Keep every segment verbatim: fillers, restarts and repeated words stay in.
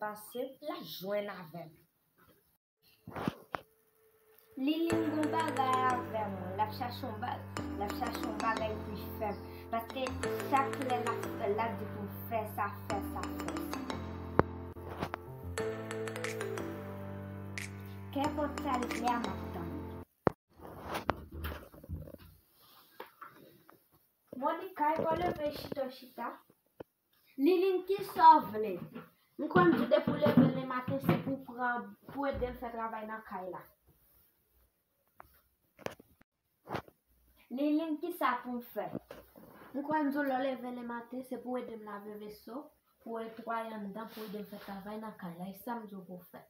Pase, l ap jwenn avè m. Lilin gon bagay avè mwen. L ap chache yon ba-, l ap chache yon bagay pou l fè m. Paske chak lè l ap, l ap di pou m fè sa, fè sa, fè sa. Kenpòt sa l vle a, m ap tann. Monica, e pa w leve chita, w chita. Lilin, kisa w vle? M konn di w depi w leve lematen, se pou w pran, pou w ede m fè travay nan kay la. Lilin, kisa pou m fè? M konn di w lè w leve lematen, se pou w ede m lave veso, pou w netwaye anndan, pou w ede m fè travay nan kay la. E sa m di w pou w fè.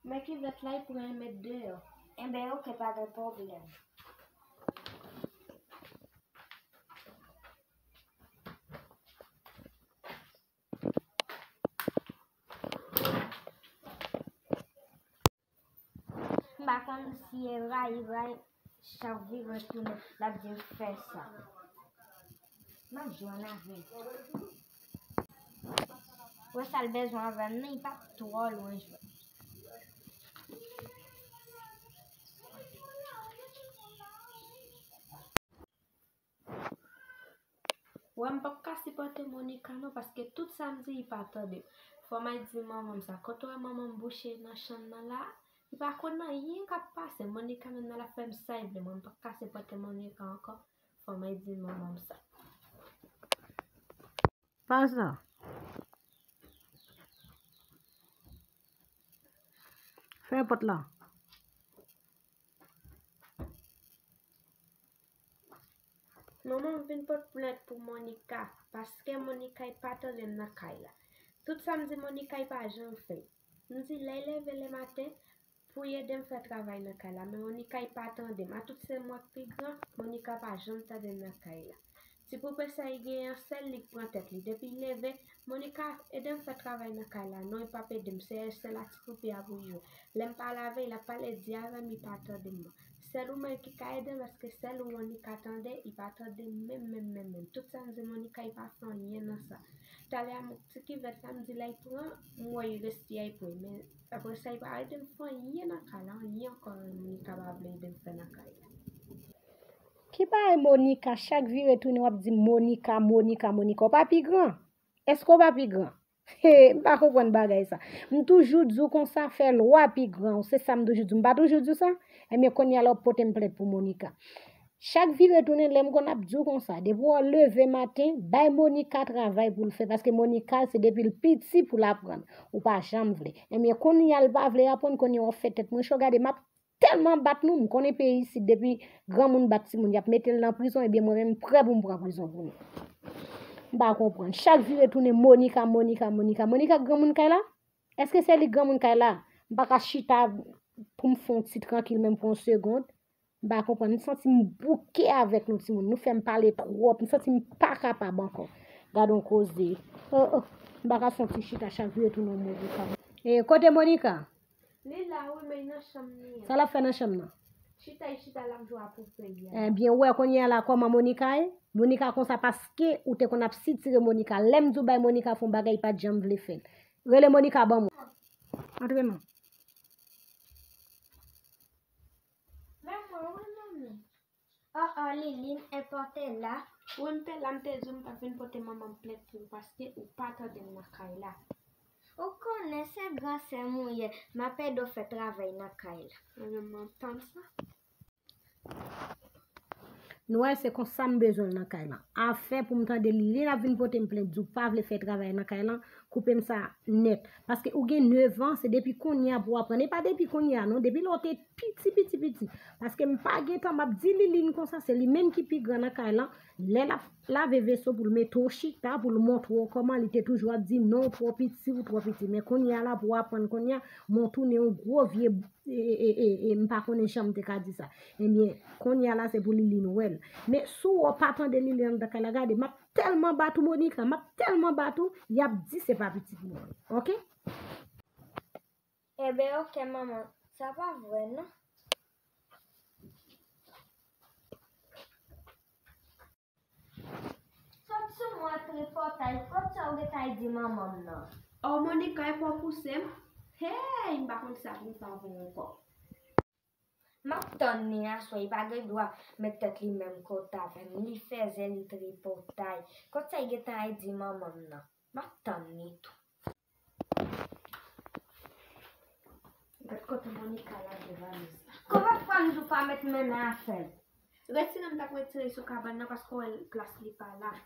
Men kivèt la, e pou w met deyò. Enben, oke, pa gen pwoblèm. M pa konn si e rayi, rayi, chak vire tounen, l ap di m fè sa. M ap jwenn avè l. Wè sa l bezwen avè m nan, li pa twò lwen jwenn. Wè, m p ap ka sipòte Monica non, paske tout sa m di, li pa tande. Fò m al di manman m sa. Kote w wè manman m bouche nan chanm nan la, li pa konn anyen k ap pase. Monica menm nan l ap fè m sa l vle. Mwen, m p ap ka sipòte Monica ankò. Fò m al di manman m sa. Pa sa. Fè pòt la. Manman m vin pote plent pou Monica, paske Monica e pa tande m nan kay la. Tout sa m di Monica, e pa janm fè. M di lè l leve lematen, pou l ede m fè travay nan kay la, men Monica e pa tande m. Atout se mwen k pi gran, Monica pa janm tande m nan kay la. Ti poupe sa li genyen an, sèl li k pran tèt li. Depi l leve, Monica, ede m fè travay nan kay la. Non, li p ap ede m. Se sèl ak ti poupe a pou l jwe. Lè m pa lave, l ap pale di avè m, li pa tande m non. Sèl ou menm ki ka ede m, paske sèl ou Monica tande, li pa tande m menm, menm, menm, menm. Tout sa m di Monica, li pa fè anyen nan sa. Talè a, m ti kivèt la, m di l al pran, m wè li resi al pran. Men apre sa, li pa ede m fè anyen nan kay la, anyen ankò Monica pa vle ede m fè nan kay la. Ki bagay Monica, chak vire tounen w ap di Monica, Monica, Monica. Ou pa pi gran? Èske w pa pi gran? He, m pa konprann bagay sa. M toujou di w konsa, fè lwa pi gran w. Se sa m toujou di w. M pa toujou di w sa? Ebyen, kounye a la w ap pote m plent pou Monica. Chak vire tounen, lè m konn ap di w konsa, depi w leve maten, bay Monica travay pou l fè, paske Monica, se depi l piti pou l aprann. Ou pa janm vle. Ebyen, kounye a l pa vle aprann, kounye a w ap fè tèt mwen cho. Gade, m ap tèlman bat nou, m konnen peyi isit, depi granmoun bat timoun, y ap mete l nan prizon, ebyen, mwen menm, m prè pou m pran prizon pou nou. M pa konprann. Chak vire tounen, Monica, Monica, Monica. Monica k granmoun kay la? Èske se li k granmoun kay la? M pa ka chita pou m fè yon ti trankil, menm pou yon segonn. M pa konprann. M santi m bouke avèk nou timoun. Nou fè m pale twòp. M santi m pa kapab ankò. Gad on koze. Oh, oh. M pa ka fè on ti chita chak jou e tounen yon move fanm. E kote Monica? Li la wi, men nan chanm li an. Sa l ap fè nan chanm nan? Chita, li chita, l ap jwe a poupè li a. Ebyen, ou wè kounye a la kòman Monica ye? Monica konsa paske ou te konn ap sitire Monica. Lè m di w bay Monica fè yon bagay, li pa t janm vle fè l. Rele Monica ban mwen. Antre non. Men mwen, wi, manmi. Oh, oh, Lilin, e pa w te la? Wi, m te la, m te di w m t ap vin pote manman m plent pou ou paske ou pa tande m nan kay la. Ou konnen se gran sè m ou ye, m ap ede w fè travay nan kay la. Mwen menm, mwen tann sa. Nou wè, se konsa m bezwen l nan kay lan. Afè pou m tande Lilin ap vin pote m plent, di w pa vle fè travay nan kay lan, koupe m sa nèt. Paske ou gen nèf an, se depi kounye a pou w aprann. E pa depi kounye a non, depi lè w te piti, piti, piti. Paske m pa gen tan, m ap di Lilin konsa, se li menm ki pi gran nan kay lan. Lè l ap lave veso pou l mete w chita, pou l montre w kòman, li te toujou ap di non, ou twò piti, ou twò piti. Men kounye a la, pou w aprann kounye a, men w tounen yon gwo vye, e, e, e, e, e, m pa konnen jan m te ka di sa. Ebyen, kounye a la, se pou Lilin wè l. Men si w pa tande Lilin anndan kay la, gade, m ap tèlman bat ou, Monica, m ap tèlman bat ou, y ap di se pa pitit mwen. Oke? Enben, oke, manman. Sa pa vre, non. Sot sou Mwen tripotay, kot sa ou gentan al di manman m nan? Oh, Monica, e pa w pouse m? Hey, m pa konn sa pou m fè avè w ankò. M ap tann li aswè, li pa gen dwa met tèt li menm kote avè m. Li fèzè, li tripotay. Kot sa li gentan al di manman m nan? M ap tann li tou. Gad kote Monica lage valiz la. Konbyen fwa m di w pa met men nan afè l? Retire m t ap retire sou kabann nan paske w wè plas li pa la.